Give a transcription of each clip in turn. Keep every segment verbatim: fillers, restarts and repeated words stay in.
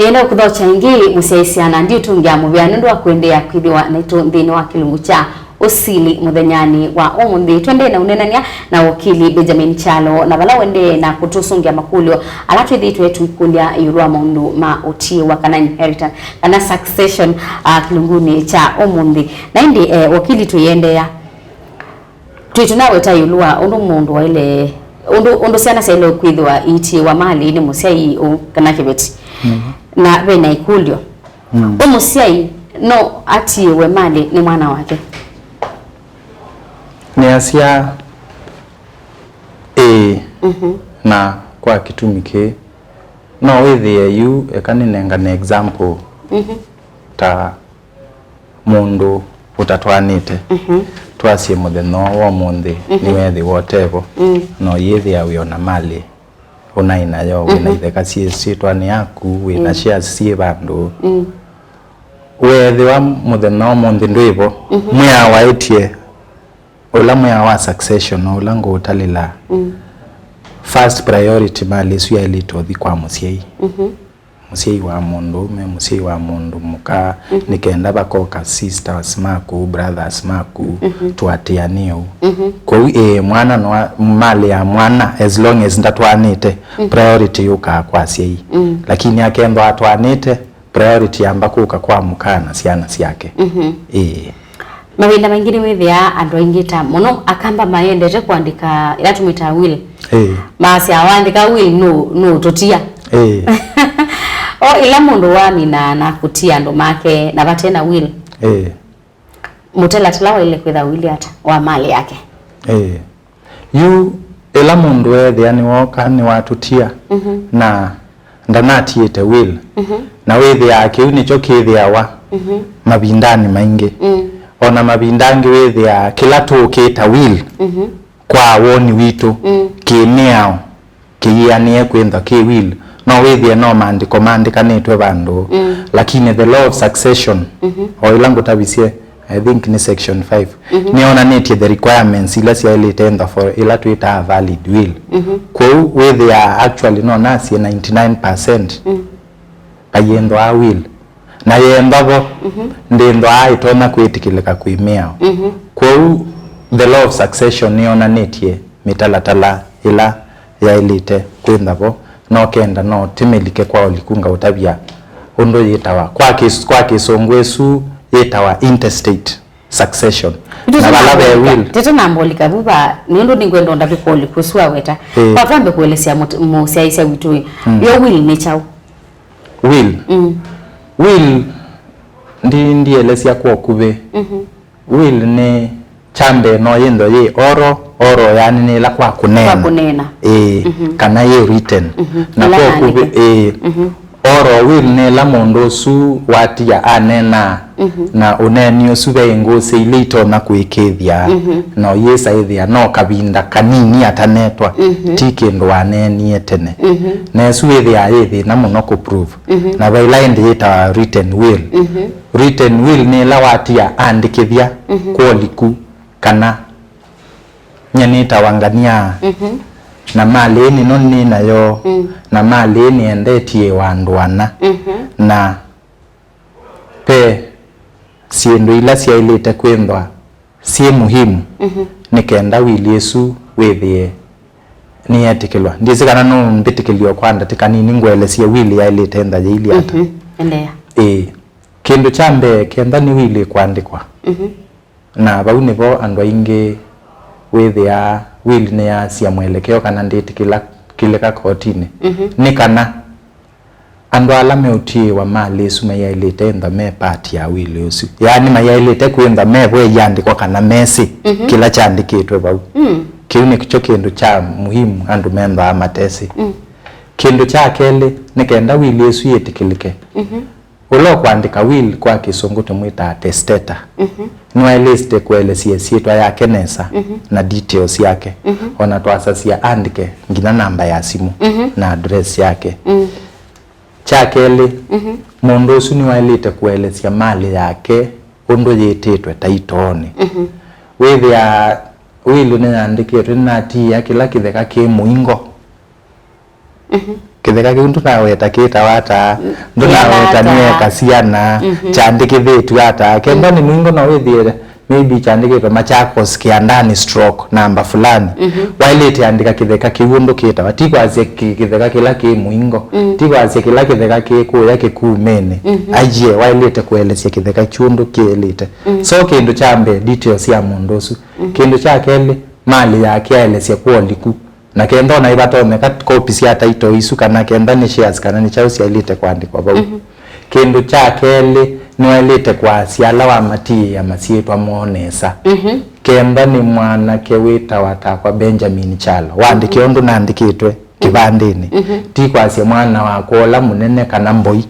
Enda ũkũthokya ĩngĩ mũsyaĩĩsya, na ndiũtũngĩa mũvea nũndũ wa kũendeea kwĩthĩwa naitũ nthĩnĩ wa kĩlungu kya Ũsili mũthenyanĩ wa ũmũnthĩ. Tũendee na ũneenany'a na wakili Benjamin Kyalo, na vala ũendee na kũtũsũngĩa makũlyo ala twĩthĩĩtwe tũikũlya ĩũlũ wa maũndũ ma ũtiĩwa kana inheritance kana succession, ah, kĩlungunĩ kya ũmũnthĩ. Na ĩndĩ, eh, wakili, tũiendeea, twĩ tũnaweta ĩũlũ wa ũndũ mũndũ waĩle, ũndũ, ũndũ syana syaĩle kwĩthĩwa iitiĩwa malĩ nĩ mũsyai ũ, kana kĩveti. Mm. Na ve na ĩkũlyo. Mm. Ũ mũsyai no atiĩwe malĩ nĩ mwana wake? Nĩasya ĩĩ. Mhm. Na kwa kĩtumi kĩĩ, no wĩthĩe yu, eka nĩnengane example. Mhm. Ta mũndũ ũtatwaanĩte, mhm, twasye mũthenya ũũ wa ũmũnthĩ, mhm, nĩweethĩwa ũtevo, mm, no yĩthĩa wĩ ona malĩ ũnaĩ nayo, wĩ na, mhm, itheka syĩ syĩtwanĩ yaku, wĩ na, mm, shares syĩ vandũ. Mm. Weethĩwa mũthenya wa ũmũnthĩ ndwĩvo, mhm, mwĩao waĩtye, ũla mwĩao wa succession, o ũla ngũũtalĩla, mm, first priority, malĩ ĩsu yaĩlĩte ũthi kwa mũsyai. Mhm. Mũsyai wa mũndũũme, mũsyai wa mũndũ mũka, mhm, nĩ kenda vakoka sisters maku, brothers maku, mhm, tũatĩanĩe ũu. Mhm. Kwoou, ĩĩ, mwana no a-, malĩ ya mwana, as long as ndatwaanĩte, mhm, priority yũkaa kwa asyai. Mm. Lakini akethwa atwaanĩte, priority yamba kũka kwa mũka na syana syake. Mhm. Ĩĩ. Mavinda maingĩ nĩwĩthĩaa andũ aingĩ, ta mũno Akamba, mayendete kũandĩka ĩla tũmĩtaa will. Ĩĩ. Maasya, "Waandĩka will, nũ, nũũtũtia?" Ĩĩ. O ĩla mũndũ wamina na kũtia andũ make na vate na will, ĩĩ, mũtalatala waĩle kwĩtha will ata wa malĩ yake? Ĩĩ. Yu, ĩla mũndũ weethĩa nĩwooka, nĩwatũtia, mhm, na ndanatiĩte will, mhm, na wĩthĩaa kĩu nĩkyo kĩthĩawa, mhm, mavindanĩ maingĩ. Mm. O na mavinda angĩ wĩthĩaa kĩla tũũkĩta will, mhm, kwa woni witũ, mm, kĩ-mĩao, kĩyĩanĩe kwĩthwa kĩ will. No wĩthĩe no maandĩko maandĩkanĩtwe vandũ, mm, lakini the law of succession, mhm, o ĩla ngũtavisye, I think nĩ section five, mhm, nĩyonanĩtye the requirements ila syaĩlĩte ĩthwa for ĩla twĩtaa valid will. Mhm. Kwoou wĩthĩaa actually no nasye ninety-nine percent, mm, ayĩnthwaa will. Na yĩnthwa vo, mhm, ndĩnthwaa ĩtonya kwĩtĩkĩlĩka kwĩ mĩao. Mhm. Kwoou the law of succession nĩyonanĩtye mĩtalatala ĩla yaĩlĩte kwĩthwa vo, no kenda no tĩmĩlike kwa ũliku ngaũtavya ũndũ yĩtawa. Kwa kĩs-, kwa kĩsũngũ ĩsu yĩtawa intestate succession. Na vala ve will. Tete na mbolika vuva, nĩ ũndũ nĩngwenda ũndavye kwa ũliku ũsu waweta. Ĩĩ. Kwa twambe kũelesya mũt-, mũsyaĩĩsya witũ ĩ. Mm. Yo will nĩ kyaũ? Will. Mm. Will, ndi-, ndielesya kwa ũkuvĩ. Mhm. Will nĩ kya mbee no yĩthwe yĩ oral, oral yaani nĩ ĩla kwa kũneena. Kwa kũneena. Ĩĩ, mhm, kana yĩ written. Mhm. Na ĩla kwa ũkuvĩ, yaandĩke. Ĩĩ. Mhm. Oral will nĩ ĩla mũndũ ũsu watia aneenaa, mhm, na ũneeni ũsu ve ngũsĩ ila itonya kũĩkĩĩthya, mhm, na ũyĩsa ĩthĩa no kavinda kanini atanetwa, mhm, ti kĩndũ waneenie tene. Mhm. Na ĩsu wĩthĩaa yĩ thĩna mũno kũ prove. Mhm. Na ve ĩla ĩndĩ yĩtawa written will. Mhm. Written will nĩ ĩla watia andĩkĩthya, mhm, kwa ũliku kana nyie nĩtawa Ngania, mhm, na malĩ ĩĩ nĩno nĩ nayo, mm, na malĩ ĩĩ nĩendetye andũ ana, mhm, na ve syĩndũ ila syaĩlĩte kwĩthwa syĩ muhimu, mhm, nĩ kenda wili ĩsu wĩthĩe nĩyetĩkĩlwa. Ndyĩsĩ kana no mbĩtĩkĩlye o kwa ndatĩka nini ngũelesye wili yaĩlĩte ĩthwa yĩilyĩ ata. Mhm. Endeea. Ĩĩ. Kĩndũ kya mbee, kenda nĩ wili ĩkũandĩkwa. Mhm. Na vau nĩvo andũ aingĩ wĩthĩaa will nĩyaasya mwelekeo kana ndĩtĩkĩlĩka kotinĩ. Mhm. Nĩ kana andũ ala meũtiĩwa malĩ ĩsu mayaĩlĩte ĩthwa me part ya will ũsu. Yaani mayaĩlĩte kwĩthwa mevo ĩandĩko kana mesĩ, mhm, kĩla kyandĩkĩtwe vau. Mm. Kĩu nĩkyo kĩndũ kya muhimu andũ methwaa matesĩ. Mm. Kĩndũ kya kelĩ, nĩ kenda will ĩsu yĩtĩkĩlĩke. Mhm. Ũla ũkũandĩka will kwa kĩsũngũ tũmwĩtaa testator. Mhm. Nĩwaĩlĩte kũelesya ĩsyĩtwa yake nesa, mhm, na details yake. Mhm. O na twasasya andĩke nginya namba ya simũ, mhm, na address yake. Mm. Kya kelĩ, mhm, mũndũ ũsu nĩwaĩlĩte kũelesya malĩ yake ũndũ yĩtĩtwe taitoonĩ. Mhm. Wĩthĩaa will nĩyandĩkĩtwe, nĩnatiĩa kĩla kĩtheka kĩ mũingo. Mhm. kĩtheka kĩu ndũnaweta kĩtawa ata, ndũnaweta nĩeka syana, kyandĩkĩthĩtw'e ata. Kenda nĩ mũingo no wĩthĩe maybe kyandĩkĩtwe Machakos kĩandani stroke namba fulani. Waĩlĩte andĩka kĩtheka kĩu ũndũ kĩtawa, ti kwasya kĩ-, kĩtheka kĩla kĩ mũingo, ti kwasya kĩla kĩtheka kĩ kũya kĩkumĩnĩ. Aiee, waĩlĩte kũelesya kĩtheka kyu ũndũ kĩelĩte. So kĩndũ kya mbee, details sya mũndũ ũsu. Kĩndũ kya kelĩ, malĩ yake aelesye kwa ũliku. Na kenda ona ivatonyeka kopi sya title isu, kana kenda nĩ shares, kana nĩ kyaũ syaĩlĩte kũandĩkwa vau. Kĩndũ kya kelĩ, nĩwaĩlĩte kwasya ala wamatiĩa masyĩtwa moo nesa. Kenda nĩ mwanake wĩtawa takwa Benjamin Kyalo, wandĩke ũndũ nandĩkĩtwe kĩvandĩnĩ. Ti kwasya mwana wakwa ũla mũnene kana mboi.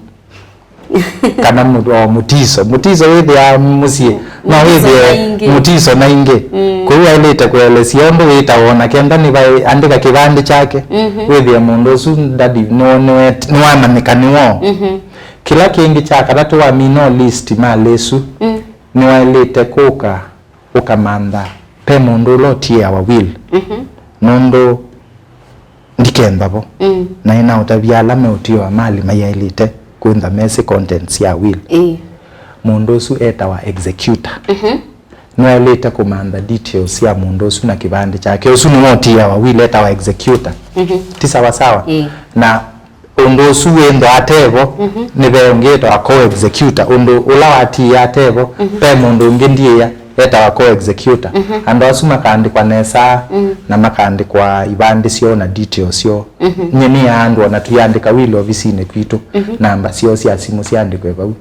Kana mũ-, o mũtiso. Mũtiso wĩthĩaa mũsyĩ. No wĩthĩe mũtiso na ingĩ. Kwoou aĩlĩte kũelesya ũndũ wĩtawa, o na kenda nĩvaĩ andĩka kĩvandĩ kyake. Wĩthĩe mũndũ ũsu ndadi nĩ-, nĩwe-, nĩwamanyĩka nĩwoo. Kĩla kĩngĩ kya katatũ, wamina o list malĩ ĩsu, nĩwaĩlĩte kũka ũkamantha pe mũndũ ũla ũtiĩawa will. Nũndũ ndikenda vo. Na ĩnaũtavya ala meũtiĩwa malĩ mayaĩlĩte kwĩntha mesĩ contents sya will. Mũndũ ũsu etawa executor. Nĩwaĩlĩte kũmantha details sya mũndũ ũsu na kĩvandĩ kyake. Ũsu nĩwe ũtiĩawa will, etawa executor. Ti sawa sawa? Na ũndũ ũsu wĩnthwa atevo, nĩ ve ũngĩ etawa co-executor. Ũndũ ũla watiĩa atevo, ve mũndũ ũngĩ ndiĩa etawa co-executor. Andũ asu makaandĩkwa nesa na makaandĩkwa ivandĩ syoo na details syoo. Nyie nĩaa andũ ona tũiandĩka will ovisinĩ kwitũ, namba syoo sya simũ syandĩkwe vau.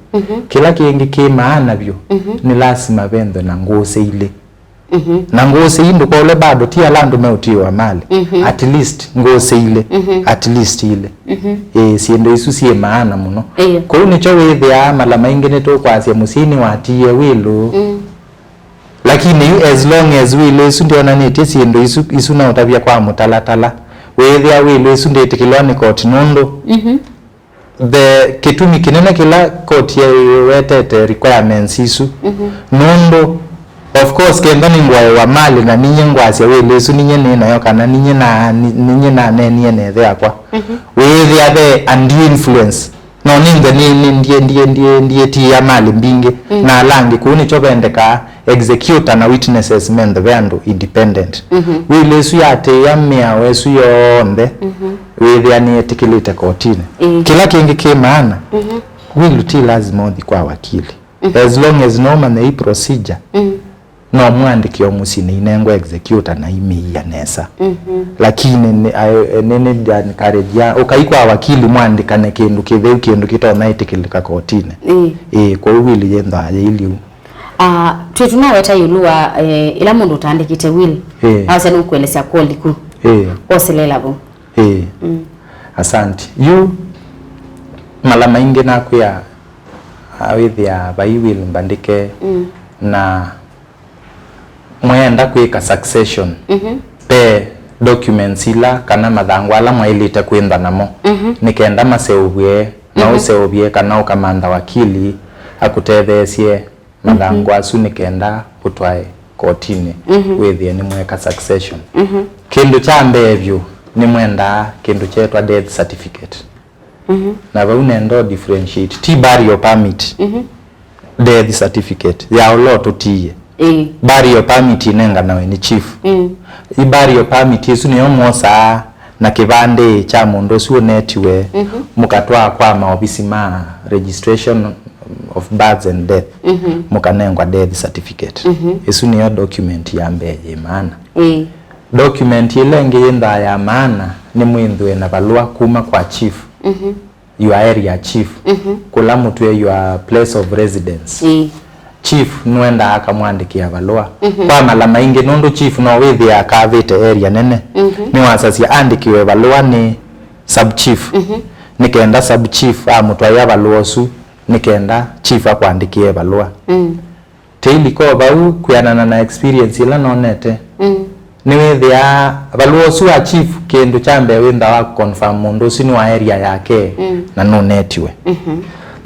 Kĩla kĩngĩ kĩ maana vyũ, nĩ lasima venthwe na ngũsĩ ilĩ. Na ngũsĩ ii ndũkolwe bado, ti ala andũ meũtiĩwa malĩ. At least ngũsĩ ilĩ. At least ilĩ. Ĩĩ, syĩndũ isu syĩ maana mũno. Kũu nĩkyo wĩthĩaa mala maingĩ nĩtũkwasya mũsyai nĩwatiie will. Lakini yu as long as will ĩsu ndĩonanĩtye syĩndũ isu, isu naũtavya kwa mũtalatala, wĩĩthĩa will ĩsu ndĩtĩkĩlwa nĩ koti nũndũ the kĩtumi kĩnene kĩla koti yawetete requirements isu, nũndũ, of course, kenda nĩngwaĩwa malĩ na ninyie ngwasya will ĩsu ninyie nĩ nayo, kana ninyie na, ni-, ninyie naneenie na ĩthe yakwa, wĩĩthĩa ve undue influence. No nĩnthe nĩ, nĩ, ndiĩ, ndiĩ, ndiĩ, ndiĩtiĩa malĩ mbingĩ na ala angĩ, kũu nĩkyo vendekaa executor na witnesses menthe ve andũ independent. Will ĩsu yatĩĩa mĩao ĩsu yonthe, wĩthĩa nĩyĩtĩkĩlĩte kotinĩ. Kĩla kĩngĩ kĩ maana, will ti lazima ũthi kwa wakili. As long as no manya ii procedure, no mwandĩke o mũsyĩ nĩinengwa executor na imĩia nesa. Lakini nĩ, I, nĩ, nĩ encourage ya, ũkai kwa wakili mwandĩkane kĩndũ kĩtheu, kĩndũ kĩtonya ĩtĩkĩlĩka kotinĩ. Ĩĩ, kwoou will yĩnthaa yĩilyĩ ũu. Ah, twĩtu no weta ĩũlũ wa, eh, ĩla mũndũ ũtaandĩkĩte will, ĩĩ, nawasya nũkũelesya kwa ũliku. Ĩĩ. Woselela vu. Ĩĩ. Asante. Yu mala maingĩ nakwĩa, ah, wĩthĩa vai will mbandĩke na mwenda kwĩka succession, ve documents ila kana mathangũ ala mwaĩlĩte kwĩntha namo, nĩ kenda maseũvw'e, na ũseũvye kana ũkamantha wakili akũtetheesye mathangũ asu nĩ kenda ũtwae kotinĩ, wĩthĩe nĩmweka succession. Kĩndũ kya mbee vyũ, nĩmwendaa kĩndũ kyeetwa death certificate. Na vau nenda ũ differentiate. Ti burial permit. Death certificate ya ũla ũtũtiie. Ĩĩ. Burial permit ĩnenganawe nĩ chief. Ĩ burial permit ĩsu nĩyo mwosaa na kĩvandĩ kya mũndũ ũsu ũnetiwe, mũkatwaa kwa maovisi ma registration of births and death, mũkanengwa death certificate. Ĩsu nĩyo document ya mbee yĩ maana. Ĩĩ. Document ĩla ĩngĩ yĩnthaa ya maana nĩ mwĩnthwe na valũa kuma kwa chief, your area chief, kũla mũtwĩe your place of residence. Ĩĩ. Chief nũendaa akamwandĩkĩa valũa. Kwa mala maingĩ, nũndũ chief no wĩthĩe akavĩte area nene, nĩwasasya andĩkĩwe valũa nĩ sub chief, nĩ kenda sub chief amũtwaĩa valũa ũsu, nĩ kenda chief akwandĩkĩe valũa. Teiliko vau, kwĩanana na experience ĩla nonete, nĩwĩthĩaa valũa ũsu wa chief, kĩndũ kya mbee wĩnthaa wa confirm mũndũ ũsu nĩ wa area yake na nũnetiwe.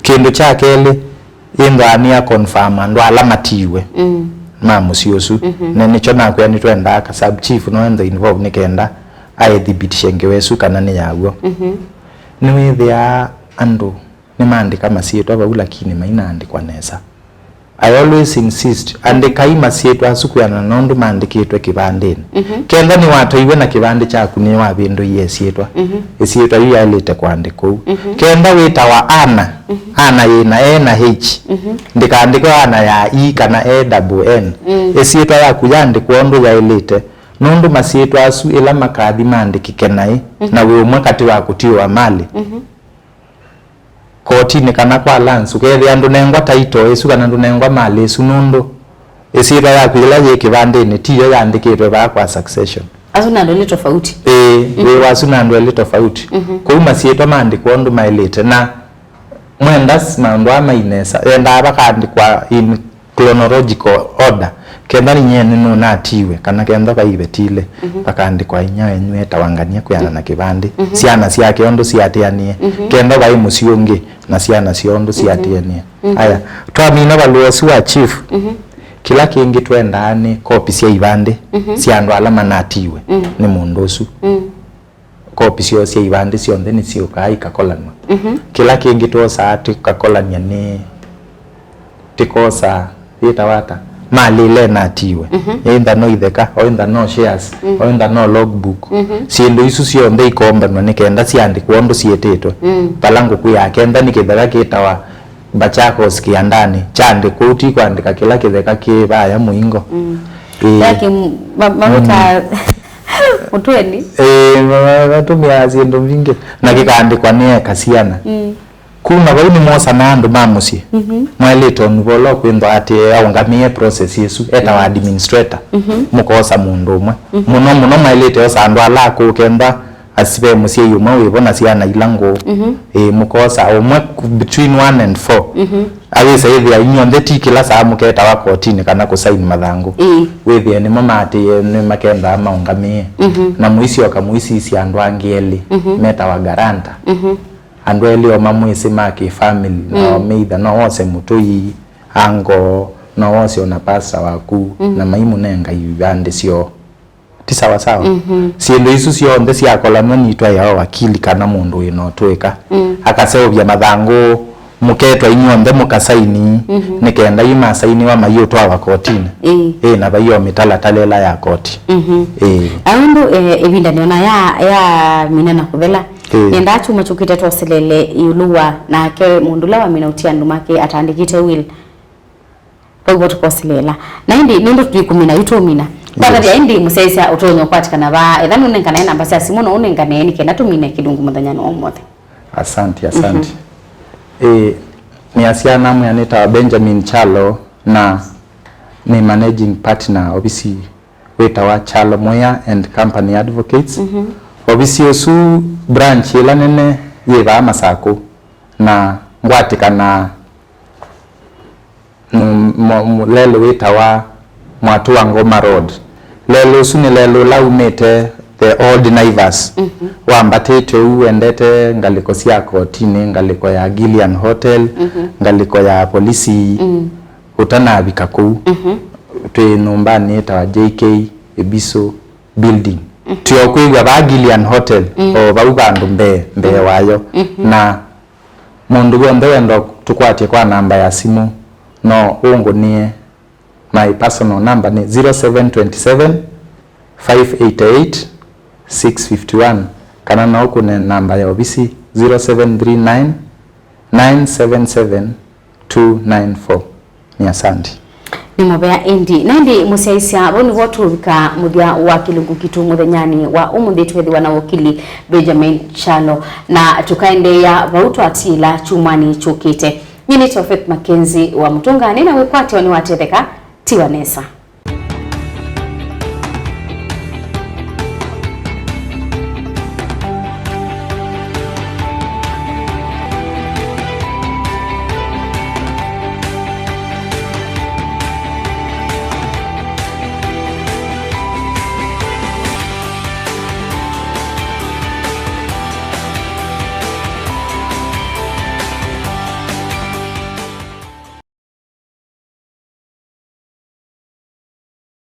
Kĩndũ kya kelĩ, ĩnthaa nĩ a confirm andũ ala matiiwe ma mũsyĩ ũsu. Na nĩkyo nakwĩa nĩtwendaa ka sub chief no enthe involve nĩ kenda aĩthibitishe ngewa ĩsu kana nĩ ya w'o. Nĩwĩthĩaa andũ nĩmaandĩka masyĩtwa vau, lakini mainaandĩkwa nesa. I always insist, andĩkai masyĩtwa asu kwĩanana na ũndũ maandĩkĩtwe kĩvandĩnĩ. Mhm. Kenda nĩwatwaiwe na kĩvandĩ kyaku nĩwavĩndũie ĩsyĩtwa, mhm, ĩsyĩtwa yu yaĩlĩte kũandĩkwa ũu. Mhm. Kenda wĩtawa Ana, mhm, Ana yĩ na A na H, mhm, ndĩkaandĩkwe Ana ya E kana A double N. Mm. Ĩsyĩtwa yaku yaandĩkwa ũndũ yaĩlĩte, nũndũ masyĩtwa asu ĩla makathi maandĩkĩke naĩ, mhm, na wĩ ũmwe katĩ wa kũtiũa malĩ. Mhm. Kotinĩ kana kwa lands, ũkethĩa ndũnengwa title ĩsu kana ndũnengwa malĩ ĩsu, nũndũ ĩsyĩtwa yaku yĩla yĩ kĩvandĩnĩ tiyo yaandĩkĩtwe vaa kwa succession. Asu na andũ elĩ tofauti. Ĩĩ, mhm, wĩ wasu na andũ elĩ tofauti. Mhm. Kwoou masyĩtwa maandĩkwa ũndũ maĩlĩte, na mwenda s-, maũndũ aa mainesa, yendaa vakaandĩkwa in chronological order, kenda inyie nĩnũnatiwe, kana kenda vai vetile, mhm, vakaandĩkwa inya wenyu etawa Ngania kwĩana na kĩvandĩ, mhm, syana syake ũndũ siatĩanĩe, mhm, kenda vai mũsyĩ ũngĩ na syana syoo ũndũ, mhm, siatĩanĩe. Mhm. Aya, twamina valũa ũsu wa chief, mhm, kĩla kĩngĩ twendaa nĩ kopi sya ivandĩ, mhm, sya andũ ala manatiwe, mm, nĩ mũndũ ũsu. Mm. Kopi syoo sya ivandĩ syonthe nĩsyũkaa ikakolanw'a. Mhm. Kĩla kĩngĩ twosaa tũkakolany'a nĩ tĩkosa yĩtawa ata? Malĩ ĩla ĩnatiwe. Mhm. Either no itheka, o either no shares, mm, o either no logbook. Mhm. Syĩndũ isu syonthe ikombanw'a nĩ kenda syandĩkwa ũndũ syĩtĩtwe. Mm. Vala ngũkwĩaa kenda nĩ kĩtheka kĩtawa Machakos kĩandanĩ, kyandĩkwa ũu ti kwandĩka kĩla kĩtheka kĩ vaya mũingo. Mm. Ĩĩ. Yake ma-, mavuta, mm, ũtweni. Ĩĩ, ma-, ma-, matũmĩaa syĩndũ mbingĩ. Na, mm, kĩkaandĩkwa nĩ eka syana. Mm. Kuma vau nĩmosanaa andũ ma mũsyĩ. Mhm. Mwaĩlĩte ũnu vola kwĩthwa atĩ aũngamĩe process ĩsu, etawa, mm, administrator. Mhm. Mũkoosa mũndũ ũmwe. Mhm. Mũno mũno mwaĩlĩte osa andũ ala akũũ kenda asi ve mũsyai ũmwe wĩvo na syana ila ngũũ. Mhm. Ĩĩ, mũkoosa ũmwe ku-, between one and four. Mhm. Awĩsa ĩthĩa inyw'onthe ti kĩla saa mũketawa kotinĩ kana kũsaini mathangũ. Ĩĩ. Wĩthĩe nĩmo maatĩĩe nĩmakendaa maũngamĩe. Mhm. Na mũisyoka mũisisya andũ angĩ elĩ, mhm, metawa garanta. Mhm. Andũ elĩ o mamwĩsĩ ma kĩ-family, na, mm, o meitha no wose mũtũi, ango, no wose ona pasta waku, mm, na maimũnenga ivandĩ syoo. Ti sawa sawa? Mhm. Syĩndũ isu syonthe syakolanw'a nitwaĩawa wakili kana mũndũ wĩ na ũtũĩka. Mm. Akaseũvya mathangũ, mũketwa inyw'onthe mũkasaini, mhm, nĩ kenda yu masainiwa mayĩũtwawa kotinĩ. Ĩĩ. Ĩĩ, na vai o mĩtalatala ĩla ya koti. Mhm. Ĩĩ. Aũndũ, eh, ĩvinda nĩona ya, ya mina na kũthela. Ĩĩ. Nĩendaa kyumwa kyũkĩte twoselele ĩũlũ wa nake mũndũ ũla wamina ũtia andũ make atandĩkĩte will. Vau vo tũkosileela. Na ĩndĩ nũndũ twĩ kũmina yu tũũmina. Yes. Kwatavya ĩndĩ mũsyaĩĩsya ũtonya ũkwatĩkana vaa, etha nũnenganae namba sya simũ no ũnengane nĩ kenda tũmine kĩlungu mũthenya no ũmũnthĩ. Asante, asante. Mhm. Eh, nĩasya namwĩa nĩtawa Benjamin Kyalo na nĩ managing partner ovisi wĩtawa Kyalo Moya and Company Advocates. Mhm. Ovisi ũsu branch ĩla nene yĩ vaa Masakũ na ngwatĩkanaa mu-, mu-, mu-, lelũ wĩtawa Mwatũ wa Ngoma Road. Lelũ ũsu nĩ lelũ ũla umĩte the old Naivas. Mhm. Wambatĩte ũu wendete ngalĩko sya kotinĩ, ngalĩko ya Gillian Hotel, mhm, ngalĩko ya polisi, mm, ũtanavika kũu. Mhm. Twĩ nyũmbanĩ yĩtawa J K Ebiso Building. Mhm. Twĩ o kwĩw'a vaa Gillian Hotel, mm, o vau vandũ mbee, mbee, mm, wayo. Mhm. Na mũndũ w'onthe wenda tũkwatye kwa namba ya simũ, no ũngũnĩe. My personal number nĩ zero seven twenty seven, five eight eight, six fifty one, kana no ũkũne namba ya ovisi zero seven three nine, nine seven seven, two nine four. Nĩ asante. Nĩ mũvea ĩndĩ. Na ĩndĩ mũsyaĩĩsya, vau nĩvo tũvika mũthya wa kĩlungu kitũ mũthenyanĩ wa ũmũnthĩ. Twethĩwa na wakili Benjamin Kyalo, na tũkaendeea vau twatiĩla kyumwanĩ kyũkĩte. Nyie nĩ Tofeth Mackenzie wa Mũtũnga, nĩ na wĩkwatyo nĩwatetheka, tiwa nesa.